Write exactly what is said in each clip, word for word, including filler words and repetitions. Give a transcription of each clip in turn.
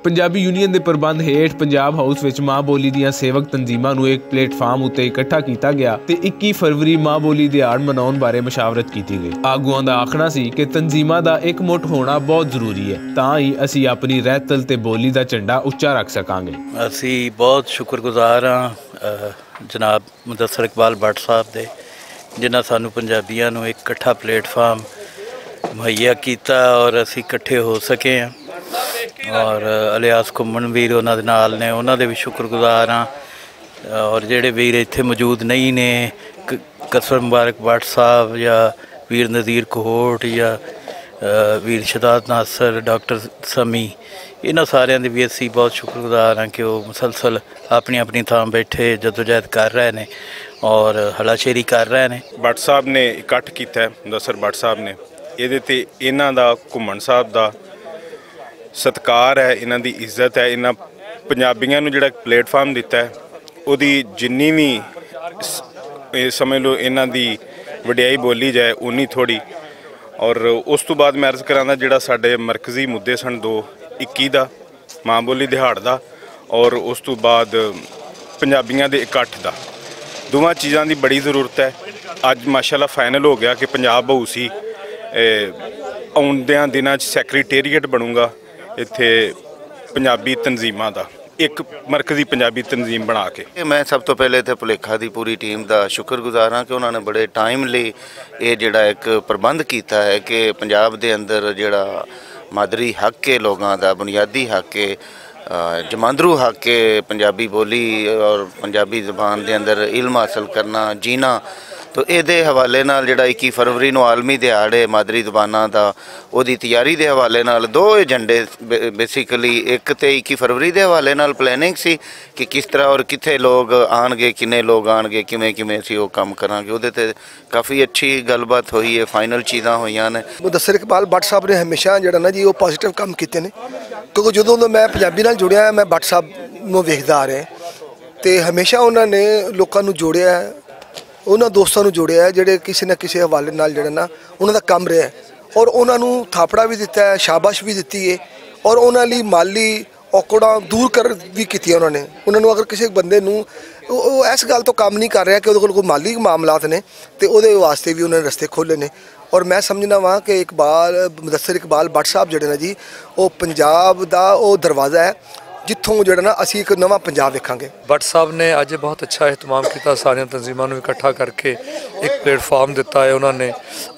پنجابی یونین دے پربند ہیٹھ پنجاب ہاؤس وچ ماں بولی دیاں سیوک تنظیماں نوں اک پلیٹ فارم اتے اکٹھا کیتا گیا تے اکی فروری ماں بولی دیہاڑ مناؤن بارے مشاورت کیتی گئی۔ آگواں دا آکھنا سی کہ تنظیماں دا اک مٹ ہونا بہت ضروری ہے، تاں ہی اسی اپنی رہتل تے بولی دا جھنڈا اچا رکھ سکاں گے۔ اسی بہت شکر گزار ہاں، جناب مدثر اقبال بٹ صاحب دے، جنہاں سانوں پنجابیاں نوں اک اکٹھا پلیٹ فارم مہیا کیتا اور اسی اکٹھے ہو سکے ہاں۔ اور الیاس گھمن ویر انہاں دے نال نے، انہاں دے وی شکر گزار ہاں۔ اور جڑے ویر اتھے موجود نہیں نے، کسر مبارک بٹ صاحب یا ویر نذیر کوہوٹ یا ویر شداد ناصر، ڈاکٹر سمی، انہاں ساریاں دے وی اسی بہت شکر گزار ہاں کہ وہ مسلسل اپنی اپنی تھاں بیٹھے جدوجہد کر رہے نے اور ہلا شیری کر رہے نے۔ بٹ صاحب نے اکٹھ کیتا ہے، مدثر بٹ صاحب نے، ایہدے تے انہاں دا، گھمن صاحب دا ستکار ہے، انہاں دی عزت ہے۔ انہاں پنجابیاں نوں جڑا پلیٹ فارم دتا ہے، اوہدی جنی وی، سمجھ لو، انہاں دی وڈیائی بولی جائے، اونی تھوڑی۔ اور اس توں بعد میں عرض کراں دا، جڑا ساڈے مرکزی مدعے سن، دو اکی دا، ماں بولی دہاڑ دا، اور اس توں بعد پنجابیاں دے اکٹھ دا، دوواں چیزاں دی بڑی ضرورت ہے۔ اج ماشاءاللہ فائنل ہو گیا کہ پنجاب ہاؤس ہی آؤندیاں دناں چ سیکریٹریٹ بنوں گا اتھے پنجابی تنظیماں دا، اک مرکزی پنجابی تنظیم بنا کے۔ میں سب توں پہلے اتھے پلیکھا دی پوری ٹیم دا شکر گزار ہاں کہ انہاں نے بڑے ٹائم لئی ایہہ جیہڑا اک پربند کیتا ہے کہ پنجاب دے اندر جیہڑا مادری حق ہے، لوگاں دا بنیادی حق ہے، جماندرو حق ہے، پنجابی بولی اور پنجابی زبان دے اندر علم حاصل کرنا، جینا، تو ایہدے حوالے نال جیہڑا اکی فروری نوں عالمی دیہاڑ ہے مادری زباناں دا، اوہدی تیاری دے حوالے نال دو ایجنڈے، بیسیکلی اک تے اکی فروری دے حوالے نال پلاننگ سی کہ کس طرح اور کتھے لوگ آن گے، کنے لوگ آن گے، کیویں کیویں اسی او کم کراں گے۔ اوہدے تے کافی اچھی گل بات ہوئی ہے، فائنل چیزاں ہوئیاں نے۔ مدثر اقبال بٹ صاحب نے ہمیشہ جیہڑا نا جی او پازیٹیو کم کیتے نے، کیونکہ جدوں میں پنجابی نال جڑیا ہاں، میں بٹ صاحب نوں ویکھدا آ رہیا ہاں، تے ہمیشہ انہاں نے لوکاں نوں جوڑیا ہے، انہاں دوستاں نوں جوڑیا ہے جیہڑے کسے نہ کسے حوالے نال جیہڑا نا انہاں دا کم رہیا ہے، اور انہاں نوں تھاپڑا وی دتا ہے، شاباش وی دتی ہے، اور انہاں لئی مالی اوکڑاں دور کر وی کیتیاں انہاں نے۔ انہاں نوں اگر کسے بندے نوں او ایس گل توں کم نئیں کر رہیا کہ اوہدے کول کوئی مالی معاملات نے، تے اوہدے واسطے وی انہاں نے رستے کھولے نے۔ اور میں سمجھنا واں کہ اقبال، مدثر اقبال بٹ صاحب جیہڑے نا جی، او پنجاب دا او دروازہ ہے جتھوں جیہڑا نا اسی اک نواں پنجاب ویکھاں گے۔ بٹ صاحب نے اج بہت اچھا اہتمام کیتا، ساریاں تنظیماں نوں اکٹھا کر کے اک پلیٹ فارم دتا ہے۔ انہاں نے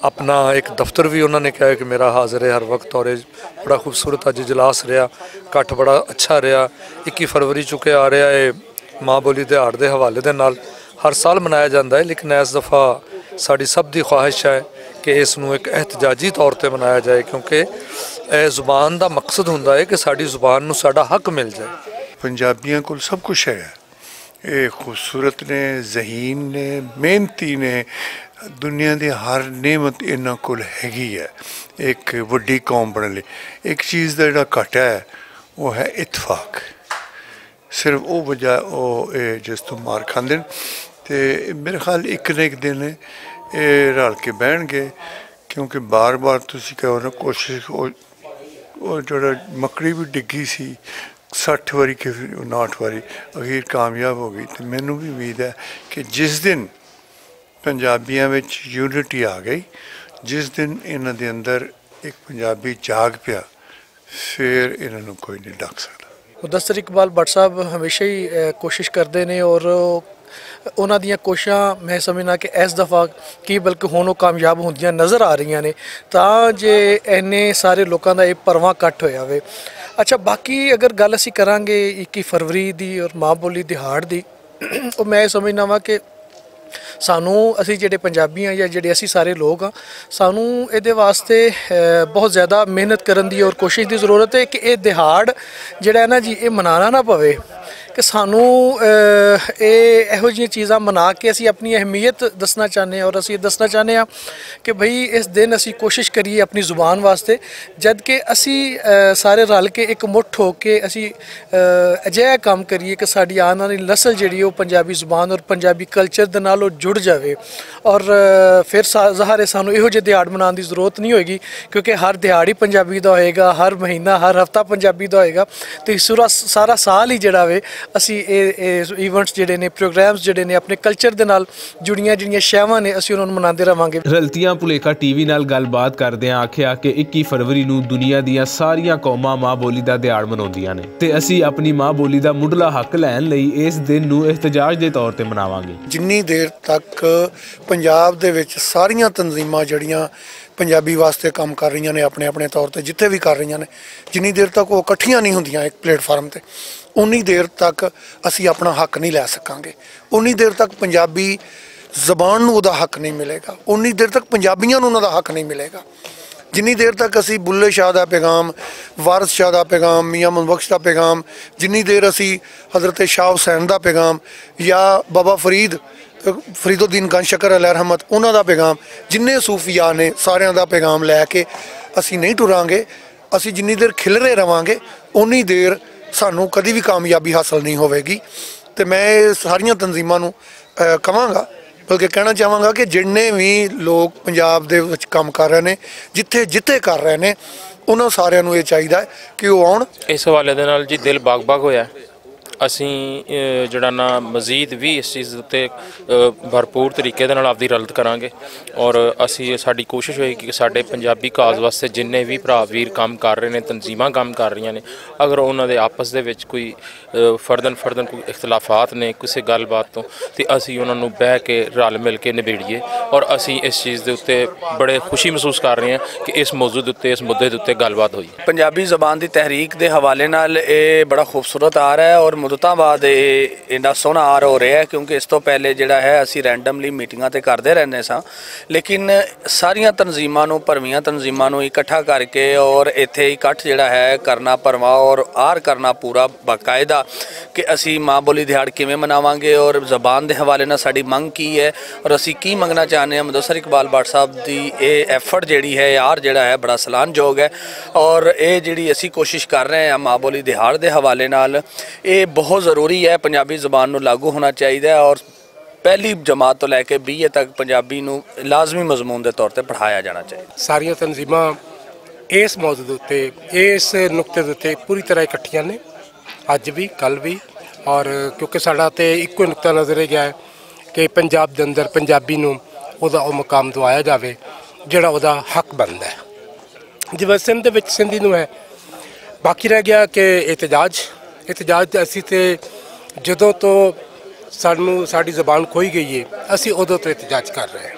اپنا اک دفتر وی انہاں نے کہا ہے کہ میرا حاضر ہے ہر وقت، اور ایہہ بڑا خوبصورت اج اجلاس رہیا، اکٹھ بڑا اچھا رہیا۔ اکی فروری چکے آ رہیا ہے، ماں بولی دیہاڑ دے حوالے دے نال ہر سال منایا جاندا ہے، لیکن ایس دفعہ ساڈی سب دی خواہش ہے کہ اس نوں اک احتجاجی طور تے منایا جائے، کیونکہ اے زبان دا مقصد ہوندا ہے کہ ساڈی زبان نوں ساڈا حق مل جائے۔ پنجابیاں کول سب کچھ ہے، اے خوبصورت نے، ذہین نے، محنتی نے، دنیا دی ہر نعمت انہاں کول ہیگی ہے۔ ایک وڈی قوم بننے لئی ایک چیز دا جڑا گھاٹا ہے، وہ ہے اتفاق۔ صرف وہ وجہ، وہ اے جس تو مار کھاندے نے۔ تے میرے خیال ایک نہ ایک دن اے رل کے بہن گے، کیونکہ بار بار تسی کہو نا کوشش، وہ، وہ جڑا مکڑی بھی ڈگی سی، سٹھ واری کہ ناٹھ واری، اخیر کامیاب ہو گئی۔ تے مینوں بھی امید ہے کہ جس دن پنجابیاں وچ یونٹی آ گئی، جس دن انہاں دے اندر ایک پنجابی جاگ پیا، فیر انہاں نوں کوئی نہیں ڈک سکدا۔ مدثر اقبال بٹ صاحب ہمیشہ ہی، اے، کوشش کردے نے اور انہاں دیاں کوششاں میں سمجھنا کہ اس دفعہ کی بلکہ ہن او کامیاب ہوندیاں نظر آ رہیاں نے، تاں جے اینے سارے لوکاں دا اے پرواں کٹ ہویا ہوئے۔ اچھا، باقی اگر گل اسی کراں گے اکی فروری دی اور ماں بولی دیہاڑ دی، او میں سمجھنا وا کہ سانوں، اسی جڑے پنجابی ہاں یا جڑے اسی سارے لوگ ہاں، سانوں ایہدے واسطے، اے، بہت زیادہ محنت کرن دی اور کوشش دی ضرورت ہے کہ ایہہ دیہاڑ جڑا ہے نا جی، ایہہ منانا نہ پوے، سانوں ایہو جیہاں چیزاں منا کے اسی اپنی اہمیت دسنا چاہنے اور اسی دسنا چاہنے آں کہ بھئی، اس دن اسی کوشش کریے اپنی زبان واسطے، جد کہ اسی سارے رل کے اک مٹھ ہو کے اسی اجہا کم کریے کہ ساڈی آن آلی نسل جیہڑی او پنجابی زبان اور پنجابی کلچر دے نال او جڑ جاوے۔ اور فیر ظاہر ہے سانوں ایہو جیہے دیہاڑ منان دی ضرورت نئیں ہوئے گی، کیونکہ ہر دیہاڑ ہی پنجابی دا ہوئے گا، ہر مہینہ ہر ہفتہ پنجابی دا ہوئے گا۔ تے سارا سال ہی جیہڑا وے، اسی ایونٹس جیہڑے نے، پروگرامز جیہڑے نے، اپنے کلچر دے نال جڑیاں جیہڑیاں شیواں نے، اسی انہاں نوں مناندے رہواں گے۔ رلتیاں پلیکا ٹی وی نال گل بات کردیاں آکھیا کہ اکی فروری نوں دنیا دیاں ساریاں قوماں ماں بولی دا دیہاڑ مناؤندیاں نے، تے اسی اپنی ماں بولی دا مڈلا حق لین لئی اس دن نوں احتجاج دے طور تے مناواں گے۔ جنی دیر تک پنجاب دے وچ ساریاں تنظیماں جیہڑیاں پنجابی واسطے کم کر رہیاں نے، اپنے اپنے طور تے جتھے وی کر رہیاں نے، جنی دیر تک او اکٹھیاں نئیں ہوندیاں اک پلیٹ فارم تے، انی دیر تک اسی اپنا حق نئیں لے سکاں گے۔ انی دیر تک پنجابی زبان نوں اوہدا حق نئیں ملے گا، انی دیر تک پنجابیاں نوں انہاں دا حق نئیں ملے گا۔ جنی دیر تک اسی بلے شاہ دا پیغام، وارث شاہ دا پیغام، میاں ممبخش دا پیغام، جنی دیر اسی حضرت شاہ حسین دا پیغام یا بابا فرید، فرید الدین گنج شکر علیہ رحمت انہاں دا پیغام، جنہیں صوفیاء نے ساریاں دا پیغام لے کے اسی نئیں ٹراں گے، اسی جنی دیر کھلرے رہواں گے، انی دیر سانوں کدی وی کامیابی حاصل نئیں ہووے گی۔ تے میں ساریاں تنظیماں نوں کہواں گا، بلکہ کہنا چاہواں گا کہ جنہیں وی لوگ پنجاب دے وچ کم کر رہے نے، جتھے جتھے کر رہے نے، انہاں ساریاں نوں ایہہ چاہیدا ہے کہ او آؤن۔ اس حوالے دے نال جی دل باغ باغ ہویا ہے۔ اسی جیہڑا نا مزید وی اس چیز اتے بھرپور طریقے دے نال آپدی رلد کراں گے۔ اور اسی ساڈی کوشش ہوئی کہ ساڈے پنجابی کاز واسطے جنہیں وی پراویر کم کر رہے نے، تنظیماں کم کر رہیاں نے، اگر انہاں دے آپس دے وچ کوئی فردن فردن کوئی اختلافات نے کسے گل بات توں، تے اسی انہاں نوں بہہ کے رل مل کے نبیڑیے۔ اور اسی اس چیز دے اتے بڑے خوشی محسوس کر رہے ہیں کہ اس موضوع دے اتے، اس مدعے دے اتے گل بات ہوئی۔ پنجابی زبان دی تحریک دے حوالے نال اے بڑا خوبصورت آ رہا ہے اور مدتاں بعد اے اینا سونا آ رہا ہو رہا ہے، کیونکہ اس توں پہلے جیہڑا ہے اسی رینڈملی میٹنگاں تے کردے رہنے ساں، لیکن ساریاں تنظیماں نوں، پرویاں تنظیماں نوں اکٹھا کر کے اور ایتھے اکٹھ جیہڑا ہے کرنا پرواں اور آر کرنا پورا باقاعدہ کہ اسی ماں بولی دیہاڑ کیویں مناواں گے اور زبان دے حوالے نال ساڈی منگ کی ہے اور اسی کی منگنا چاہنے ہاں۔ مدثر اقبال بٹ صاحب دی اے ایفرٹ جیہڑی ہے، آر جیہڑا ہے، بڑا سلان جوگ ہے۔ اور اے جیہڑی اسی کوشش کر رہے ہاں ماں بولی دیہاڑ دے حوالے نال، اے بہت ضروری ہے، پنجابی زبان نوں لاگو ہونا چاہیدا ہے اور پہلی جماعت توں لے کے بی اے تک پنجابی نوں لازمی مضمون دے طور تے پڑھایا جانا چاہیدا۔ ساریاں تنظیماں اس موضوع دے اتے، اس نقطے دے اتے پوری طرح اکٹھیاں نے، اج وی، کل وی۔ اور کیونکہ ساڈا تے اکو نقطہ نظر اے گیا ہے کہ پنجاب دے اندر پنجابی نوں اوہدا او مقام دوایا جاوے جیہڑا اوہدا حق بندا ہے۔ جیویں سندھ دے وچ سندھی نوں ہے، باقی رہ گیا کہ احتجاج۔ احتجاج تے اسی تے جدوں توں سانوں ساڈی زبان کھوئی گئی ہے، اسی ادوں توں احتجاج کر رہے ہیں۔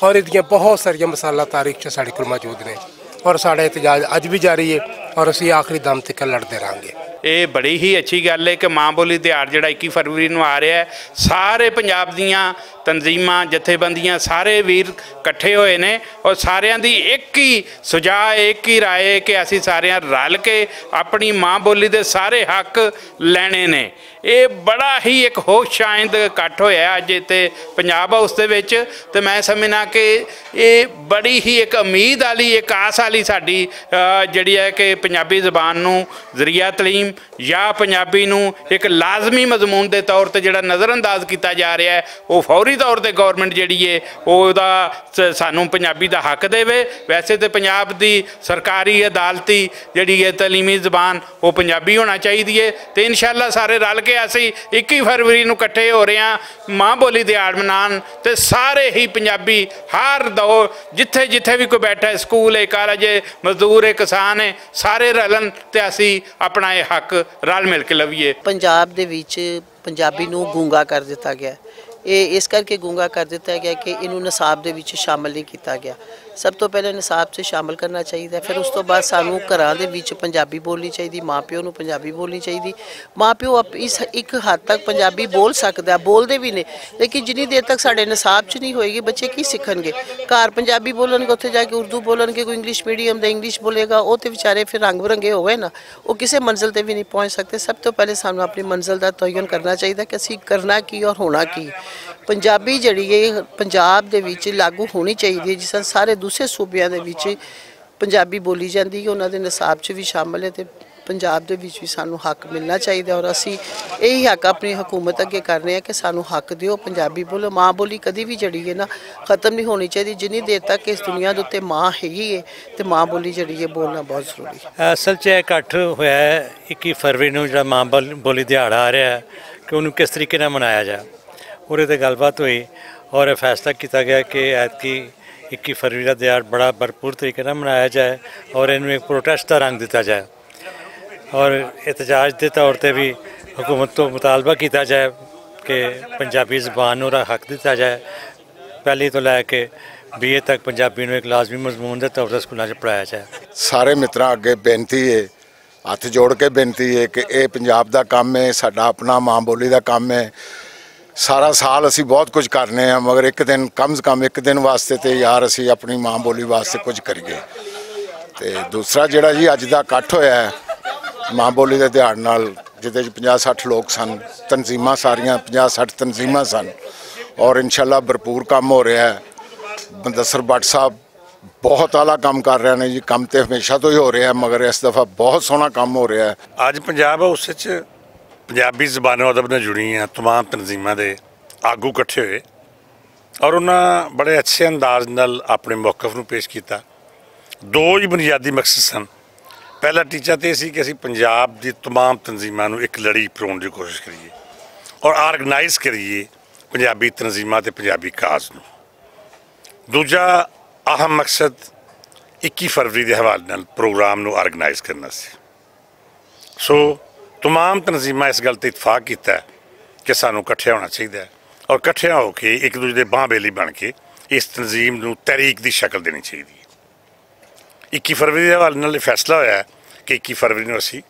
اور ایہدیاں بہت ساریاں مثالاں تاریخ چ ساڈے کول موجود نے۔ اور ساڈا احتجاج اج وی جاری ہے اور اسی آخری دم تک لڑدے رہاں گے۔ اے بڑی ہی اچھی گل ہے کہ ماں بولی دیہاڑ جیہڑا اکی فروری نوں آ رہا ہے، سارے پنجاب دیاں تنظیماں، جتھے بندیاں، سارے ویر کٹھے ہوئے نے اور ساریاں دی ایک ہی سجا ہے، ایک ہی رائے ہے کہ اسی ساریاں رل کے اپنی ماں بولی دے سارے حق لینے نے۔ اے بڑا ہی ایک ہوش آئند اکٹھ ہویا ہے اج اتھے پنجاب ہاؤس دے وچ۔ تے میں سمجھنا کہ اے بڑی ہی ایک امید آلی، ایک آس آلی ساڈی جیہڑی ہے کہ پنجابی زبان نوں ذریعہ تعلیم یا پنجابی نوں ایک لازمی مضمون دے طور تے جیہڑا نظرانداز کیتا جا رہیا ہے، او فوری طور تے گورنمنٹ جیہڑی ہے او دا سانوں پنجابی دا حق دے وے۔ ویسے تے پنجاب دی سرکاری عدالتی جیہڑی ہے تعلیمی زبان او پنجابی ہونا چاہیدی ہے۔ تے انشاءاللہ سارے رل کے اسی اکی فروری نوں کٹھے ہو رہے ہاں ماں بولی دیہاڑ منان، تے سارے ہی پنجابی ہر دور جتھے جتھے وی کوئی بیٹھا ہے، سکول ہے، کالج ہے، مزدور ہے، کسان ہے، سارے رلن تے اسی اپنا اے حق رل مل کے لویے۔ پنجاب دے وچ پنجابی نوں گونگا کر دتا گیا۔ اے اس کر کے گونگا کر دتا گیا کہ اینوں نصاب دے وچ شامل نہیں کیتا گیا۔ سب توں پہلے نصاب چ شامل کرنا چاہیدا ہے، فیر اس توں بعد سانوں گھراں دے وچ پنجابی بولنی چاہیدی، ماں پیو نوں پنجابی بولنی چاہیدی۔ ماں پیو اک حد تک پنجابی بول سکدا ہے، بولدے وی نیں، لیکن جنی دیر تک ساڈے نصاب چ نئیں ہوئے گی، بچے کی سکھن گے؟ گھر پنجابی بولن گے، اتھے جا کے اردو بولن گے، کوئی انگلش میڈیم دا انگلش بولے گا، او تے وچارے فیر رنگ برنگے ہو گئے نا۔ او کسے منزل تے وی نئیں پہنچ سکدے۔ سب توں پہلے سانوں اپنی منزل دا تعین کرنا چاہیدا کہ اسی کرنا کی اور ہونا کی۔ پنجابی جیہڑی اے پنجاب دے وچ لاگو ہونی چاہیدی اے، جس طرح سارے دوسرے صوبیاں دے وچ پنجابی بولی جاندی اے، انہاں دے نصاب چ وی شامل اے تے پنجاب دے وچ وی سانوں حق ملنا چاہیدا اے اور اسی ایہی حق اپنی حکومت اگے کرنے آں کہ سانوں حق دیو، پنجابی بولو۔ ماں بولی کدی وی جیہڑی اے نا، ختم نئیں ہونی چاہیدی۔ جنی دیر تک اس دنیا دے اتے ماں ہیگی اے تے ماں بولی جیہڑی اے، بولنا بہت ضروری اے۔ اصل چ اکٹھ ہویا ہے اکی فروری نوں، جڑا ماں بول- بولی دیہاڑا آ رہا ہے، کہ انہوں کس طریقے نال منایا جائے۔ اور اتھے گل بات ہوئی اور یہ فیصلہ کیتا گیا کہ ایتکی اکی فروری دا دیہاڑ بڑا بھرپور طریقے نال منایا جائے اور انہوں ایک پروٹیسٹ دا رنگ دتا جائے اور احتجاج دے طور تے بھی حکومت تو مطالبہ کیتا جائے کہ پنجابی زبان نوں حق دتا جائے، پہلی تو لے کے بی اے تک پنجابی نوں ایک لازمی مضمون دے طور تے سکولاں چ پڑھایا جائے۔ سارے متراں اگے بینتی ہے، ہتھ جوڑ کے بینتی ہے کہ اے پنجاب دا کم ہے، ساڈا اپنا ماں بولی دا کم ہے۔ سارا سال اسی بہت کچھ کرنے ہیں، مگر ایک دن، کم سے کم ایک دن واسطے تے یار اسی اپنی ماں بولی واسطے کچھ کریے۔ تے دوسرا جڑا جی اج دا اکٹھ ہویا ہے ماں بولی دے دیہاڑ نال، جدے وچ پنجاہ سٹھ لوگ سن، تنظیماں ساریاں، پنجاہ سٹھ تنظیماں سن، اور انشاءاللہ بھرپور کم ہو رہا ہے۔ مدثر بٹ صاحب بہت اعلیٰ کم کر رہے ہیں جی، کم تے ہمیشہ تو ہی ہو رہا ہے، مگر اس دفعہ بہت سوہنا کم ہو رہا ہے۔ اج پنجاب ہاؤس وچ پنجابی زبان و ادب نال جڑیاں تمام تنظیماں دے آگو اکٹھے ہوئے اور انہاں بڑے اچھے انداز نال اپنے موقف نوں پیش کیتا۔ دو ہی بنیادی مقصد سن۔ پہلا ٹیچر تے سی کہ اسی پنجاب دی تمام تنظیماں نوں ایک لڑی پرون دی کوشش کریے اور آرگنائز کریے پنجابی تنظیماں تے پنجابی کاز نوں۔ دوجا اہم مقصد اکی فروری دے حوالے نال پروگرام نوں آرگنائز کرنا سی۔ سو تمام تنظیماں اس گل تے اتفاق کیتا ہے کہ سانوں اکٹھے ہونا چاہیدا ہے اور اکٹھے ہو کے ایک دوجے دے باں بیلی بن کے اس تنظیم نوں تحریک دی شکل دینی چاہیدی ہے۔ اکی فروری دے حوالے نال یہ فیصلہ ہویا ہے کہ اکی فروری نوں اسی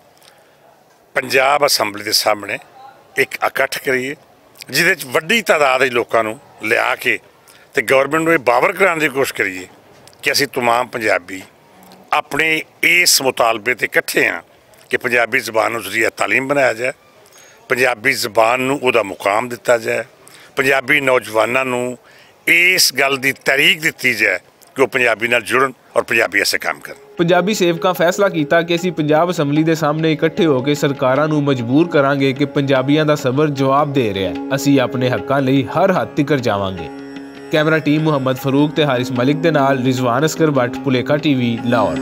پنجاب اسمبلی دے سامنے ایک اکٹھ کریے، جس وچ وڈی تعداد وچ لوکاں نوں لیا کے تے گورنمنٹ نوں یہ باور کرانے دی کوشش کریے کہ اسی تمام پنجابی اپنے اس مطالبے تے اکٹھے ہاں کہ پنجابی زبان نوں ذریعہ تعلیم بنایا جائے، پنجابی زبان نوں او دا مقام دتا جائے، پنجابی نوجواناں نوں اس گل دی تحریک دتی جائے کہ وہ پنجابی نال جڑن اور پنجابی ایسے کام کرن۔ پنجابی سیوکاں فیصلہ کیتا کہ اسی پنجاب اسمبلی دے سامنے اکٹھے ہو کے سرکاراں نوں مجبور کراں گے کہ پنجابیاں دا صبر جواب دے رہیا ہے، اسی اپنے حقاں لئی ہر حد تکر جاواں گے۔ کیمرہ ٹیم محمد فاروق تے حارث ملک دے نال رضوان اصغر بٹ، پلیکا ٹی وی، لاہور۔